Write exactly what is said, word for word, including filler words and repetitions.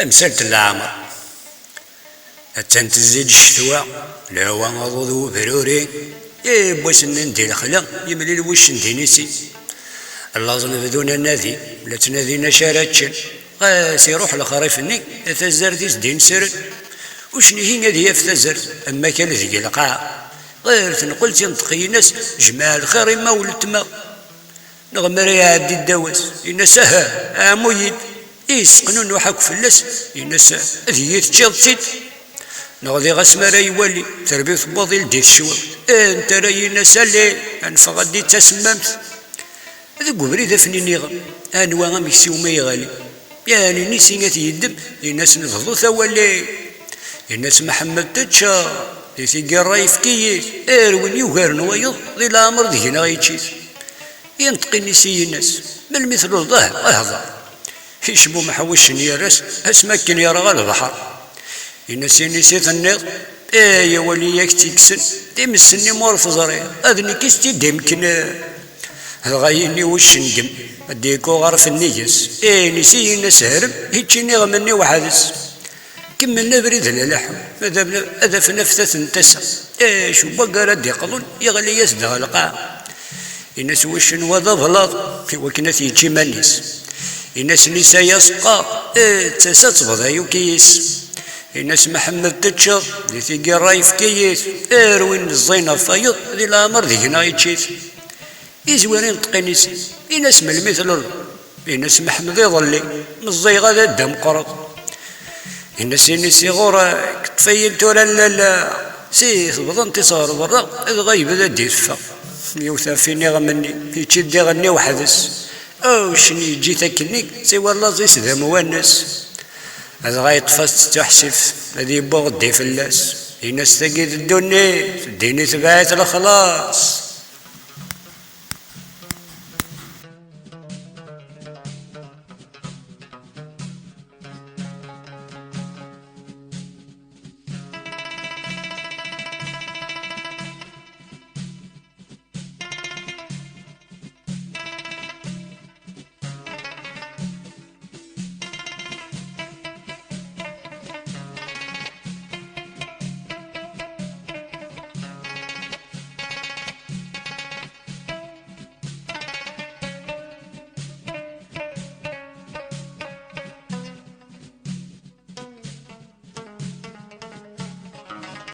Tamsalt n leɛmer. Attan tezzi-d ccetwa, lehwa aḍu d ubruri. Yiwwas-nni di lexla, yemlil wuccen d inisi. Llaẓen bdun anadi, la ttnadin acu ara ččen. Ɣas iruḥ lexrif-nni, a tazzart i s-d-inesren. Uccen-ihi ad yaf tazart, am wakal deg lqaɛa. Ɣer tenqelt inṭeq-ines, jmeɛ lxir i ma weltma. Neɣ mi ara iɛeddi ddaw-as, yenna-as: "Aha, ɛmu-yi-d." Isseqnunuḥ akk fell-as, yenna-as: "Ad iyi-teččiḍ-tt-id." Neɣ diɣ asmi ara iwali, terbi tewweḍ-il di tecwawt, anta ara yenna-as: "Alli, ad neffeɣ ad d-ittasemmamt." Deg ubrid ad ten-iniɣ, anwa amek s iwumi yeɣli? Yeɛni inisi ad t-yeddem, yenna-as: "Nebḍu tawali." Yenna-as Mḥemmed: "Tečča, di tigi rray efk-iyi-t, ar win yugaren wayeḍ, di leɛmer deg-neɣ yečč-it." Yenṭeq inisi yenna-as: "Melmi tluleḍ, ah, hḍer." Icbu mḥewwec n yirras, asmi akken yerɣa lebḥer. Yenna-as inisi: "Tenniḍ, ay awal i ak-tt-ikksen, times-nni ma ur teẓriḍ, ad nekk i s-tt-id-imeknen." Dɣa yini uccen gem, ad d-yekku ɣer fennig-s. Inisi yenna-as: "Hrem, iččin iɣem-nni weḥd-s." Kemmlen abrid la leḥḥun, ad af-, ad afen aftat n tasa. Acu waggar ad d-iqḍun, yeɣli-yas-d ɣer lqaɛa. Yenna-as wuccen wa d ablaḍ, i wakken ad t-yečč iman-is. Yenna-as nisa-ya seqqar, d tasa tebḍa yuki-is. Yenna-as Mḥemmed: "Teččeḍ, di tigi rray efk-iyi-t, ar win neẓẓayen ɣef wayeḍ, di leɛmer deg-neɣ yečč-it." Izwir inṭeq inisi, yenna-as: "Melmi tluleḍ?" Yenna-as Mḥemmed: "Iḍelli, meẓẓiyeɣ ad d-ameqreḍ." Yenna-as inisi: "Ɣur-k, ṭṭef-iyi-n tura lalla, si tebḍent-is ɣer berra, dɣa yebda d-iteffeɣ." Yiwet ɣef iniɣem-nni, yečči-d iɣenni weḥd-s. Awcen yeǧǧi-t akkenni, siwa laẓ-is d amwanes. Dɣa yeṭṭef-as-tt d tuḥsift, ad yewweɣ ddi fell-as. Yenna-as: "Tagi d ddunit, ddin itbeɛ-it lexlaṣ."